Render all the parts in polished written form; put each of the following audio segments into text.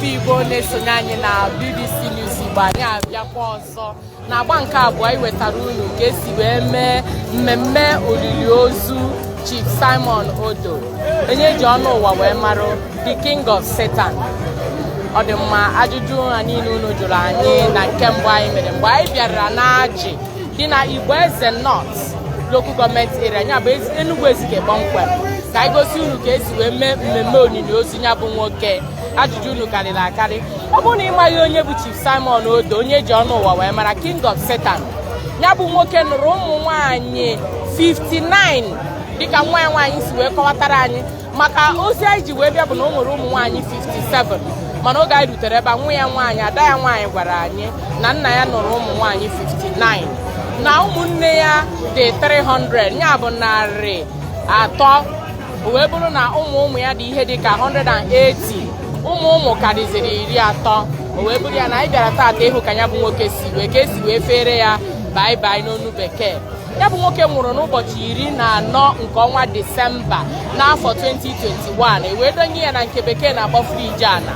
Bụ Igbo na-esonye anyị na BBC News Igbo, anyị abịakwa ọzọ na agba nke abụọ iwetara unu ka esi wee mee mmemme olili ozu Chief Simon Odo, onye ji ọnụ ụwa wee marụ the King of Satan. Ọ dị mma. Ajụjụ ha niile unu jụrụ anyị na nke mbụ anyị mere mgbe anyị bịara na Aji dị na Igbo Eze North Local Government Area, ya bụ Enugu Ezike kpọmkwem, ka anyị gosi unu ka esi wee mee mmemme olili ozu ya bụ nwoke. Ajụjụ unu karịrị akarị. Ọ bụrụ na ị maghị onye bụ Chief Simon Odo, onye ji ọnụ ụwa wee mara King of Satan, ya bụ nwoke nụrụ ụmụ nwanyị 59, dịka nwa ya nwaanyị si wee kọwatara anyị. Maka ozi anyị ji wee bịa bụ na o nwere ụmụ nwaanyị 57, mana oge anyị rutere ebe a, nwa ya nwaanyị, ada ya nwaanyị, gwara anyị na nna ya nụrụ ụmụ nwaanyị 59, na ụmụnne ya dị 300, ya bụ 300. O wee bụrụ na ụmụ ụmụ ya dị ihe dị ka 180, ụmụ ụmụ karịziri 30. O wee bụrụ ya na anyị bịara taata ịhụ ka ya bụ nwoke si wee, ka esi wee fere ya bye bye n'onu bekee. Ya bụ nwoke nwụrụ n'ụbọchị 14 nke ọnwa Disemba n'afọ 2021. E wee donye ya na nke bekee na-akpọ fridge ana,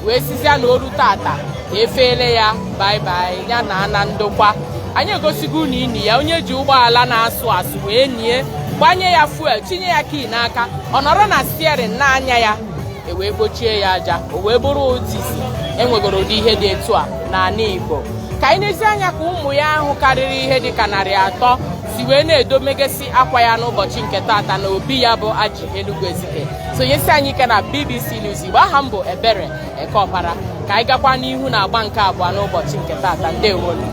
wee sizia na oru tata ka efeele ya bye bye, ya na ana ndokwa. Anyị egosigo unu ini ya, onye ji ụgbọala na-asụ asụ wee nie, gbanye ya fuel, tinye ya key n'aka, ọ nọrọ na steering n'anya ya, e wee kpochie ya aja. O wee bụrụ ụdịzi enwegoro ụdị ihe dị etu a n'ala Igbo. Ka anyị n'ezi anya ka ụmụ ya ahụ karịrị ihe dị ka 300 si wee na-edomegesi akwa ya n'ụbọchị nke tata na obi ya bụ Aji, Enugu Ezike. Sonyesi anyị ike na BBC News Igbo. Aha m bụ Ebere Ekeọpara. Ka anyị gakwa n'ihu na agba nke abụọ n'ụbọchị nke tata. Ndewonu.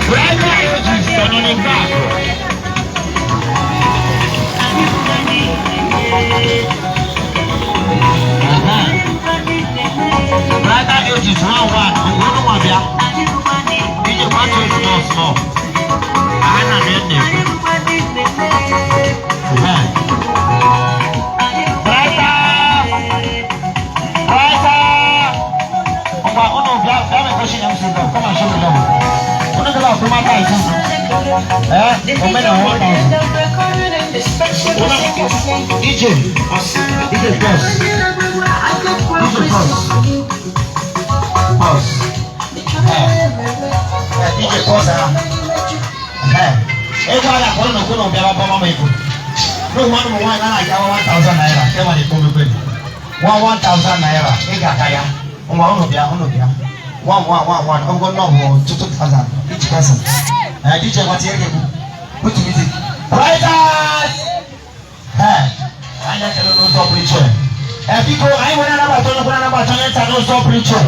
Brighter Ages sono nel capo. Aha. Brighter Ages one one. Unu nwa bịa. Ije kwatu small small. Aha na m na-ekwu. Aha. Brighter! Brighter! Ngwa, unu bịa bịa megosi ya MC dog. Come and show me love. Unu gaba akwụmaka isi. Eh, omena 1,000. DJ, DJ pause. DJ pause. Pause. Eh, eh, DJ pause ah. Eh, ego a ga-akpọrọ na okwu bịara bọma m ego. N'ụmụ ụmụ nwaanyị na-aga 1,000 naira, nke ma na-ekpo mekwe. One one thousand naira, ị ga-aka ya. Ngwa, unu bịa, unu bịa. One one one one, ọ bụgo nnọọ bụ 2,000 each person. Eh, DJ gbatie egwu. Put music. Brighters! Ee, anyị ekele n'ụzọ pụrụ iche. Ee, biko, anyị nwere anabata onye kwere anabata onye nta n'ụzọ pụrụ iche.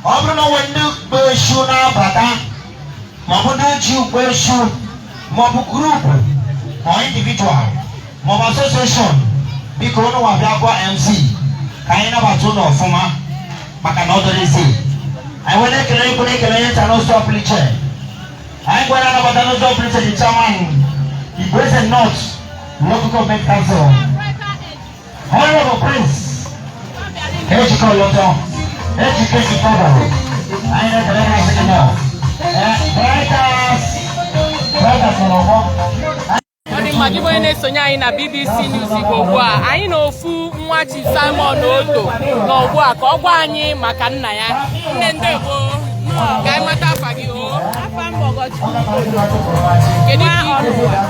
Ọ bụrụ na onwe ndị gbe eshu na-abata, maọbụ ndị ji ugbo eshu, maọbụ group, ma individual, maọbụ association, biko, unu nwa bịa gwa MC ka anyị nabata unu ọfụma, maka na ọ dịrị ezi. Anyị nwere ekele ikwu na ekele onye nta n'ụzọ pụrụ iche. Anyị gwara anabata n'ụzọ pụrụ iche the chairman, Igbo-Eze North Local Government Council, Honorable Prince Ejike Oloto, Ejike Ikobo. Anyị na-ekele ha, sị gị nọ. Brighters, Brighters nọ n'ọgbọ. Ọ dị mma. Gị bụ onye na-esonye anyị na BBC News Igbo, ugbu a anyị na ofu nwa Chief Simon Odo nọ ugbu a ka ọ gwa anyị maka nna ya. Nne, ndewo. Ka anyị mata afa gị o. Afa m bụ Ọgọchukwu Odo. Kedu Nwa ka Ọnụwa.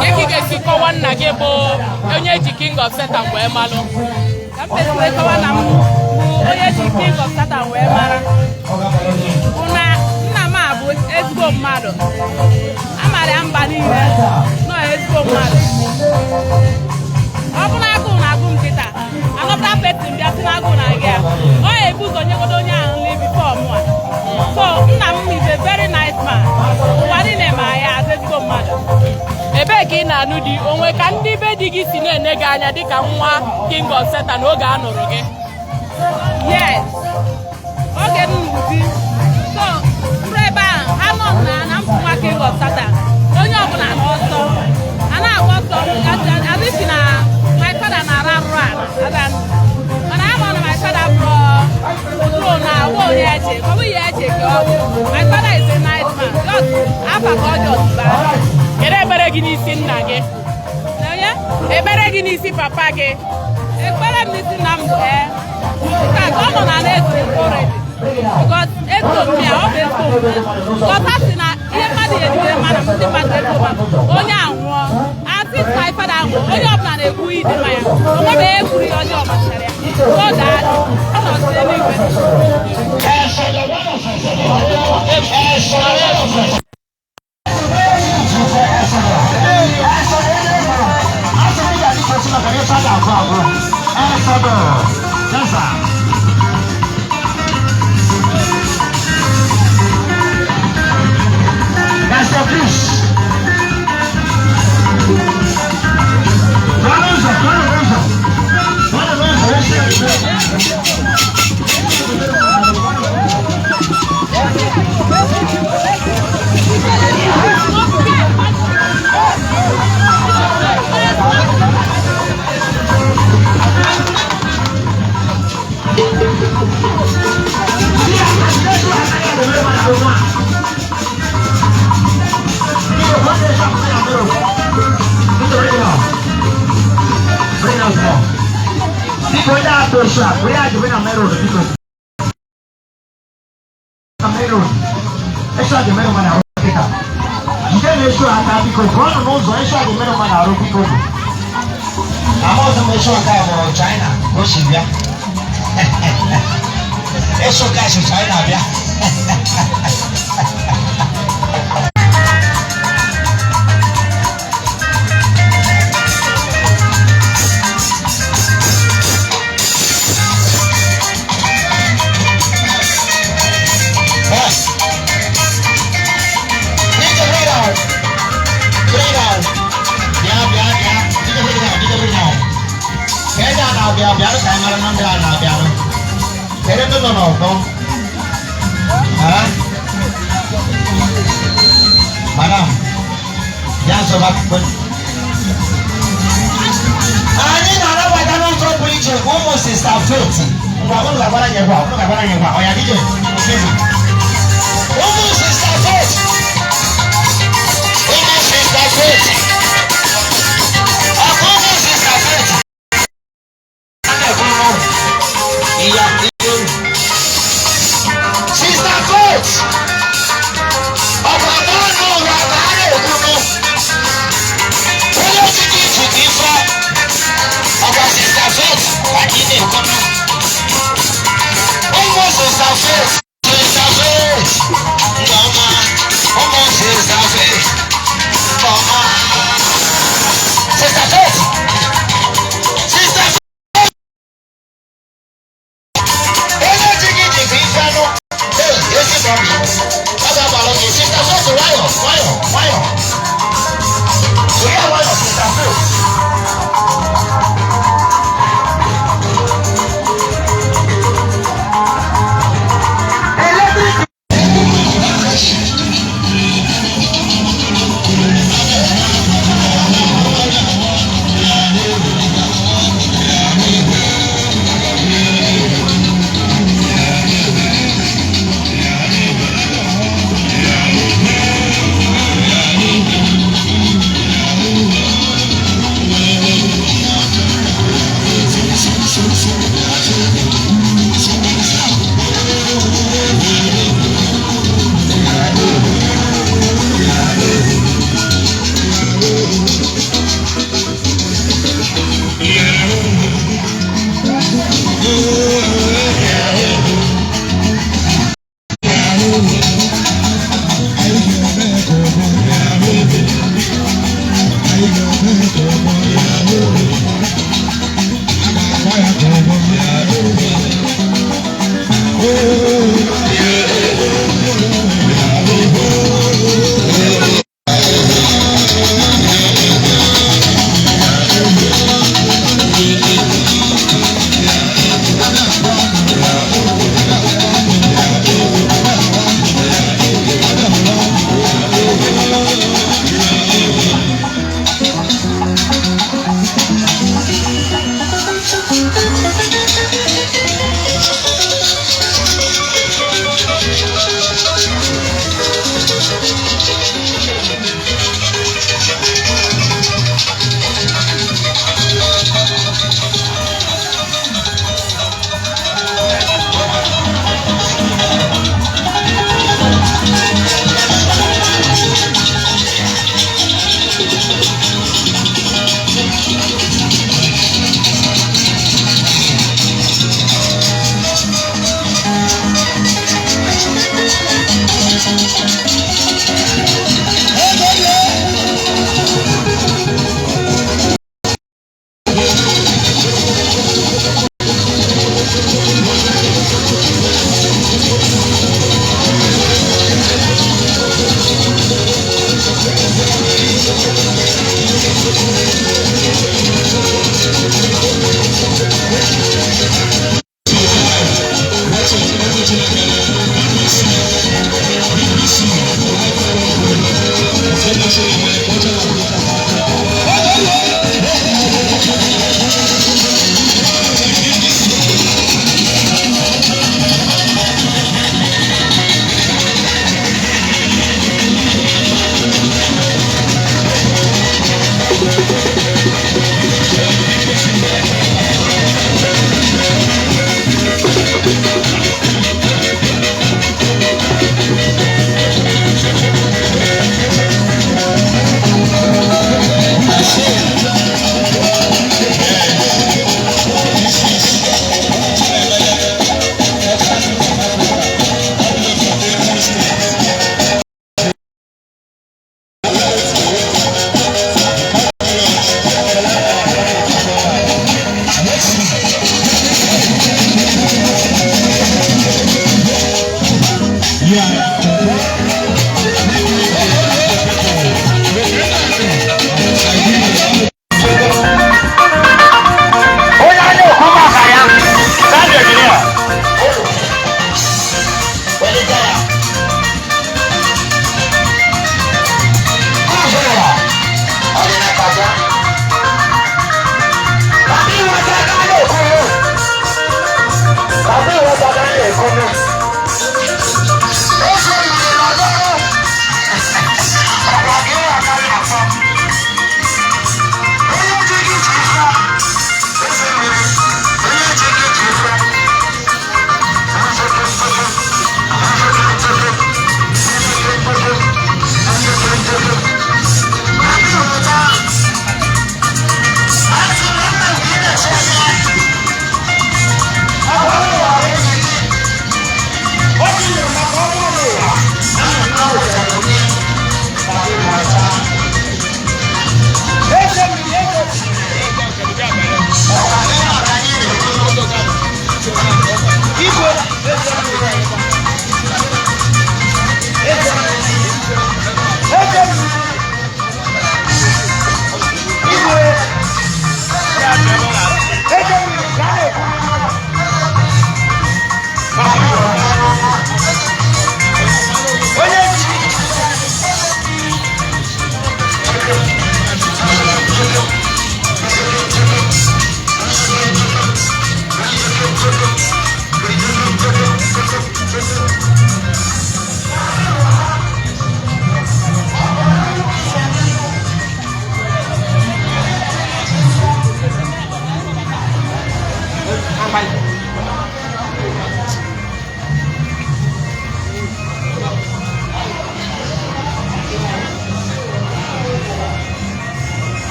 Ka ị ga-esi kọwa nna gị bụ onye ji King of Satan wee malụ? Ka m mesi wee kọwa na m bụ onye ji King of Satan wee mara bụ na nna m a bụ ezigbo mmadụ. A mara ya mba niile nọ ezigbo mmadụ. Ọ bụ na agụụ na-agụ m kịta, anọpụta petin bịa sị na agụụ na-agụ ya, ọ ya ebu ụzọ nyegodo onye ahụ nri before mụa. So nna m is a very nice man. Ụwa niile ma ya as ezigbo mmadụ. Ebee ka ị na-anụ di? Onwe ka ndị be di gị si na-ene gị anya dịka nwa King of Satan oge a nụrụ gị? Yes, oge m nụrụ di, so mrụ ebe ahụ ha nọ na m bụ nwa King of Satan. eche, ọ bụghị ya eche ka ọ bụ. My father is a nice man. Just afa ka ọ just baa. Kedu ekpere gị n'isi nna gị? Na onye? Ekpere gị n'isi papa gị? Ekpere m n'isi nna m bụ nke a ka ọ nọ na na-ezu already. Because ego m ya, ọ bụ ego m. Because ha sị na ihe mmadụ ejide mmadụ, ndị mmadụ ego mmadụ, onye anwụọ. And since my father nwụọ, onye ọbụla na-ekwu ịdị mma ya. O nwebeghị ekwuru ihe ọjọọ gbasara ya. So that ọ nọ site n'igwe. Pastor Chris. Gwa n'ụzọ, gwa n'ụzọ. Gwa n'ụzọ, esi. Biko, onye a tosu a, onye a jebe na main road, biko. Na main road. Eso a dị merụ mana arụ kịta. Jide na-eso aka, biko, ka ọ nọ n'ụzọ, eso a dị merụ mana arụ, biko. Ama ọzọ m eso nke a bụ China ka o si bịa. Eso nke a si China bịa. Yes. DJ, bring it out. Bring it out. Bịa, bịa, bịa. DJ, bring it out. DJ, bring it out. Kedu a na-abịa bịa ka anyị mara na ndị a na-abịa nụ? Kedu ndị nọ n'ọgbọ? Ha? Madam, bịa nso Anyị na-anabata n'ụzọ pụrụ iche ụmụ Sister Faith. Ngwa, unu ga-agbara anyị egwu a, unu ga-agbara anyị egwu a. Ọ ya, DJ, music. Ụmụ Sister Faith. Ụmụ Sister Faith. Ọkụ ụmụ Sister Faith. A na-ekwu n'ụlọ. Iya, ihe. Sister Faith. Ọkwa n'ọnụ ụwa ka a na-ekwu nụ. Onye ji gị ji gị ife. Ọkwa Sister Faith ka ị na-ekwu nụ. Ụmụ Sister Faith.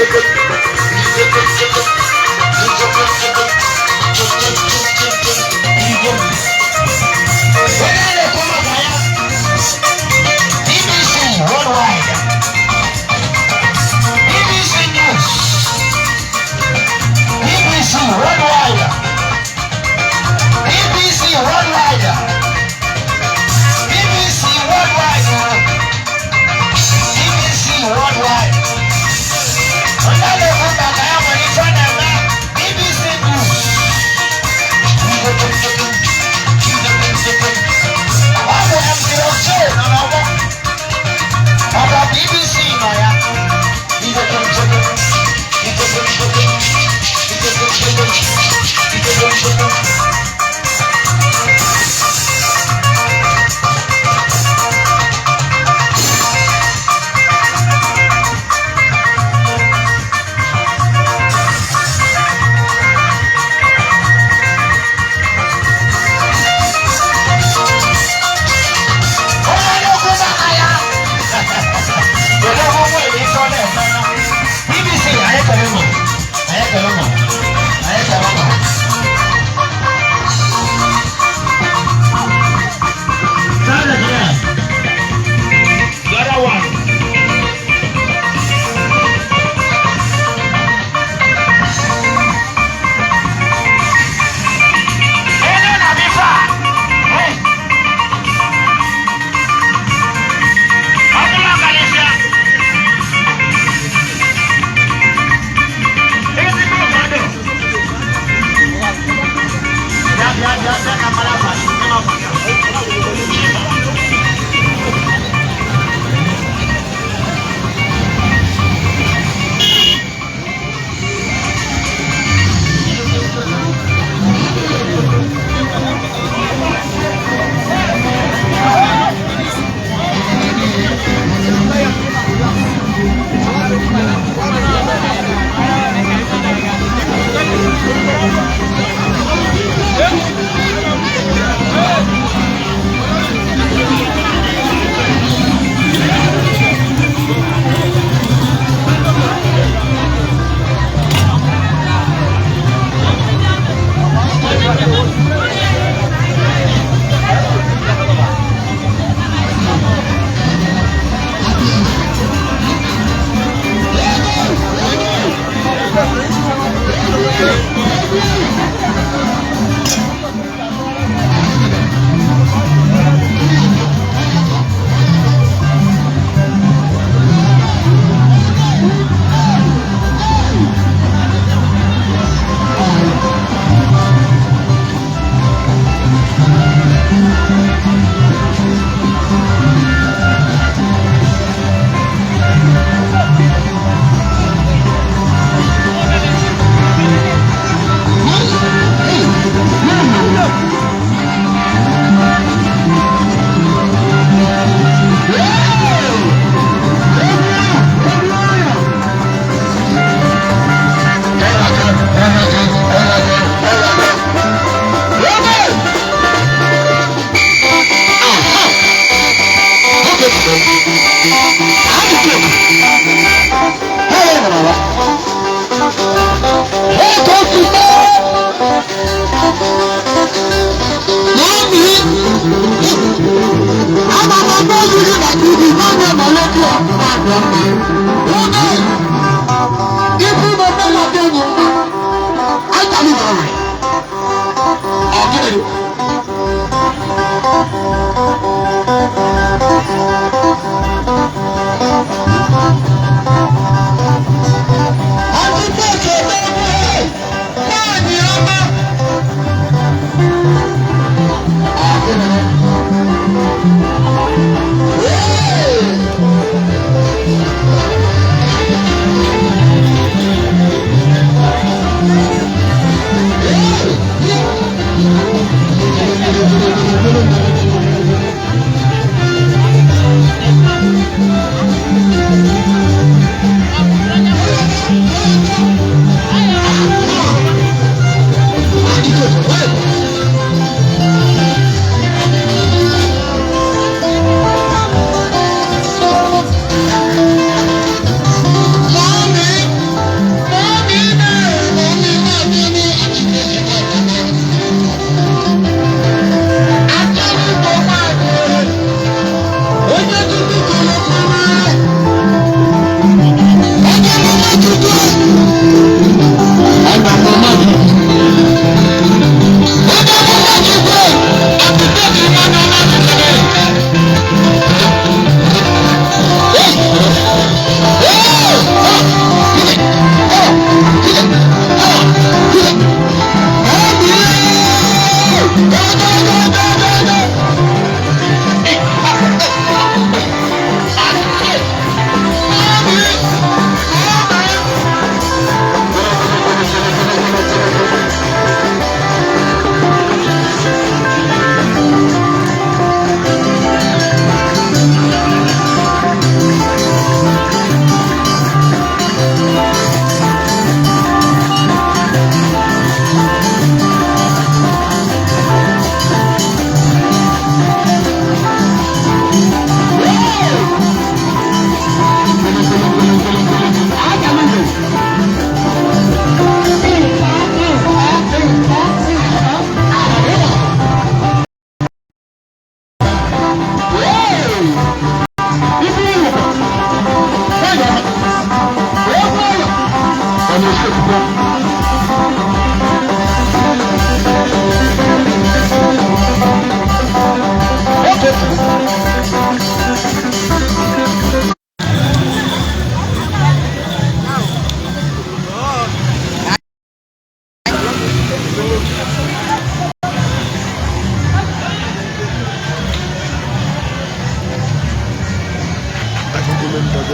Onye a na-ekwu maka ya, BBC Worldwide, BBC News, BBC Worldwide, BBC Worldwide, BBC Worldwide, BBC Worldwide.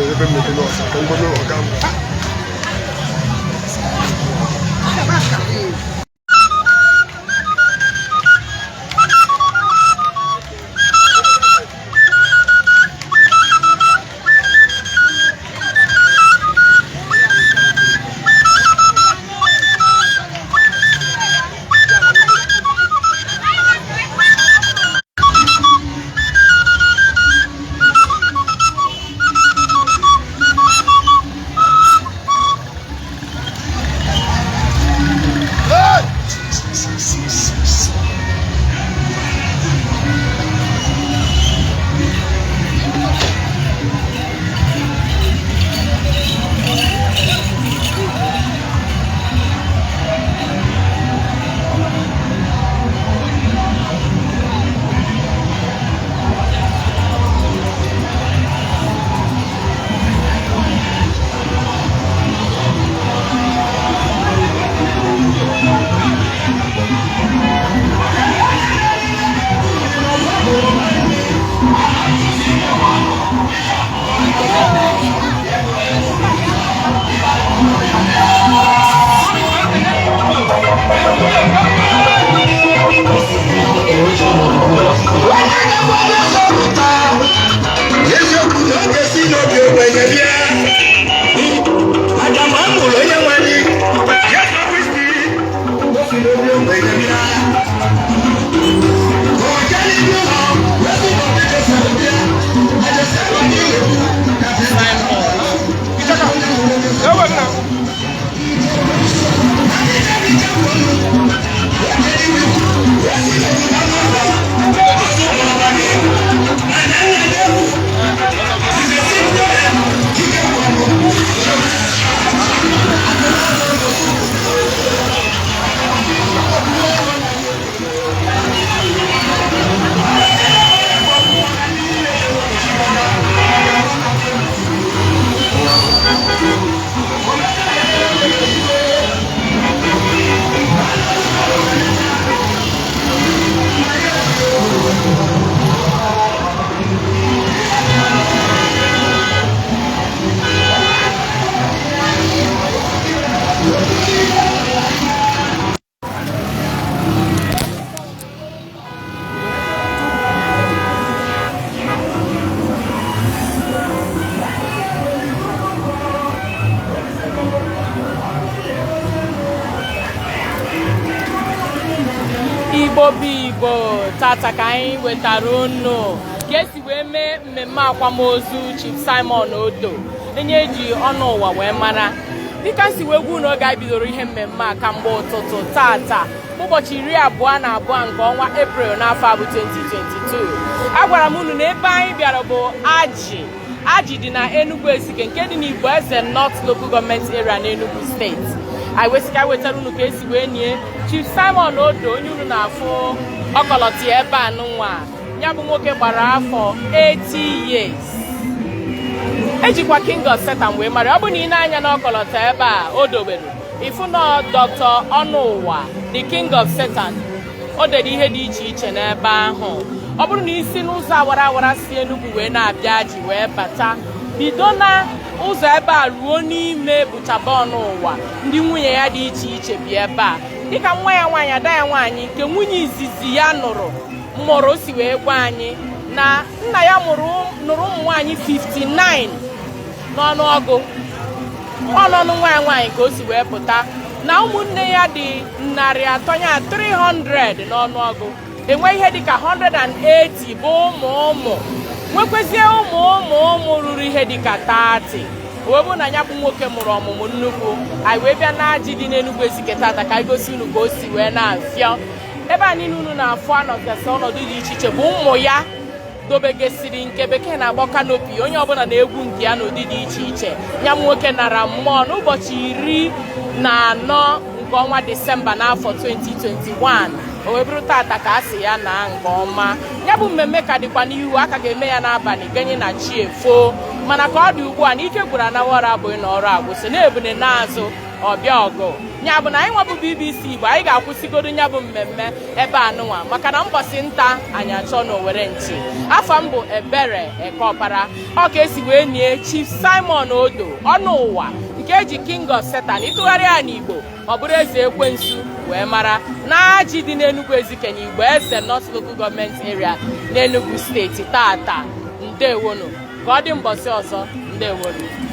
Ebe m na-ekenye ọzọ ka mgbe ọga m. Eziokwu na oge si n'obi ogbenye bịa aga m amụrụ onye nwe anyị Jesu Kristi o si n'obi ogbenye bịa. Oje n'ihu ha wee sị na obi Jesu bịa na Jesu onye iwekwu Igbo bụ Igbo, tata ka anyị wetara unu ka esi wee mee mmemme akwamozu Chief Simon Odo, onye eji ọnụ ụwa wee mara. Dịka si wee gwu n'oge anyị bidoro ihe mmemme a kamgbe ụtụtụ tata, ụbọchị 22 nke ọnwa Eprel n'afọ a bụ 2022. Agwara m unu na ebe anyị bịara bụ Aji. Aji dị na Enugu Ezike nke dị n'Igbo Eze North Local Government Area na Enugu Steeti. Anyị wesị ka anyị wetara unu ka esi wee nie Chief Simon Odo, onye unu na-afụ ọkọlọtọ ebe a nụnwa. Ya bụ nwoke gbara afọ 80 years. Ejikwa King of Satan wee mara. Ọ bụ na ị na-anya n'ọkọlọtọ ebe a o dobere ịfụ na Dr. Ọnụụwa, the King of Satan, o dere ihe dị iche iche n'ebe ahụ. Ọ bụrụ na isi n'ụzọ awara awara si Enugu wee na-abịa Aji wee bata, bido na ụzọ ebe a ruo n'ime bụchaba Ọnụụwa. Ndị nwunye ya dị iche iche bi ebe a, dịka nwa ya nwaanyị, ada ya nwaanyị nke nwunye izizi ya nụrụ mụrụ si wee gwa anyị na nna ya mụrụ nụrụ ụmụ nwaanyị 59 n'ọnụọgụ. Ọnụọnụ nwa ya nwaanyị ka o si wee pụta na ụmụnne ya dị 300 ya 300 n'ọnụọgụ, enwe ihe dịka 180 bụ ụmụ ụmụ, nwekwezie ụmụ ụmụ ụmụ ruru ihe dịka 30. Wee bụ na ya bụ nwoke mụrụ ọmụmụ nnukwu. Anyị wee bịa na Aji dị n'Enugu Ezike tata ka anyị gosi unu ka o si wee na-afịọ ebe a niile unu na-afụ anọgasị ọnọdụ dị iche iche bụ ụmụ ya dobegesiri nke bekee na-akpọ canopy. Onye ọbụla na-egwu nke ya n'ụdị dị iche iche. Ya nwoke nara mmụọ n'ụbọchị 14 nke ọnwa Disemba n'afọ 2021. O wee bụrụ tata ka a sị ya na nke ọma. Ya bụ mmemme ka dịkwa n'ihu, a ka ga-eme ya n'abalị ganye na chi efoo. Mana ka ọ dị ugbu a na ike gwụrụ anawara abụghị na ọrụ agwụsị na-ebune n'azụ ọbịa ọgụ. Ya bụ na anyị nwabụ BBC Igbo, anyị ga-akwụsịgodo ya bụ mmemme ebe anụnwa, maka na mbọsị nta anyị achọ na owere nchi. Afa m bụ Ebere Ekeọpara. Ọ ka esi wee nie Chief Simon Odo, ọnụ ụwa nke eji King of Satan, ịtụgharị ya n'Igbo ọ bụrụ eze ekwensu, wee mara na Aji dị n'Enugu Ezike na Igbo Eze North Local Government Area n'Enugu Steeti tata. Ndewonu, ka ọ dị mbọsị ọzọ. Ndewonu.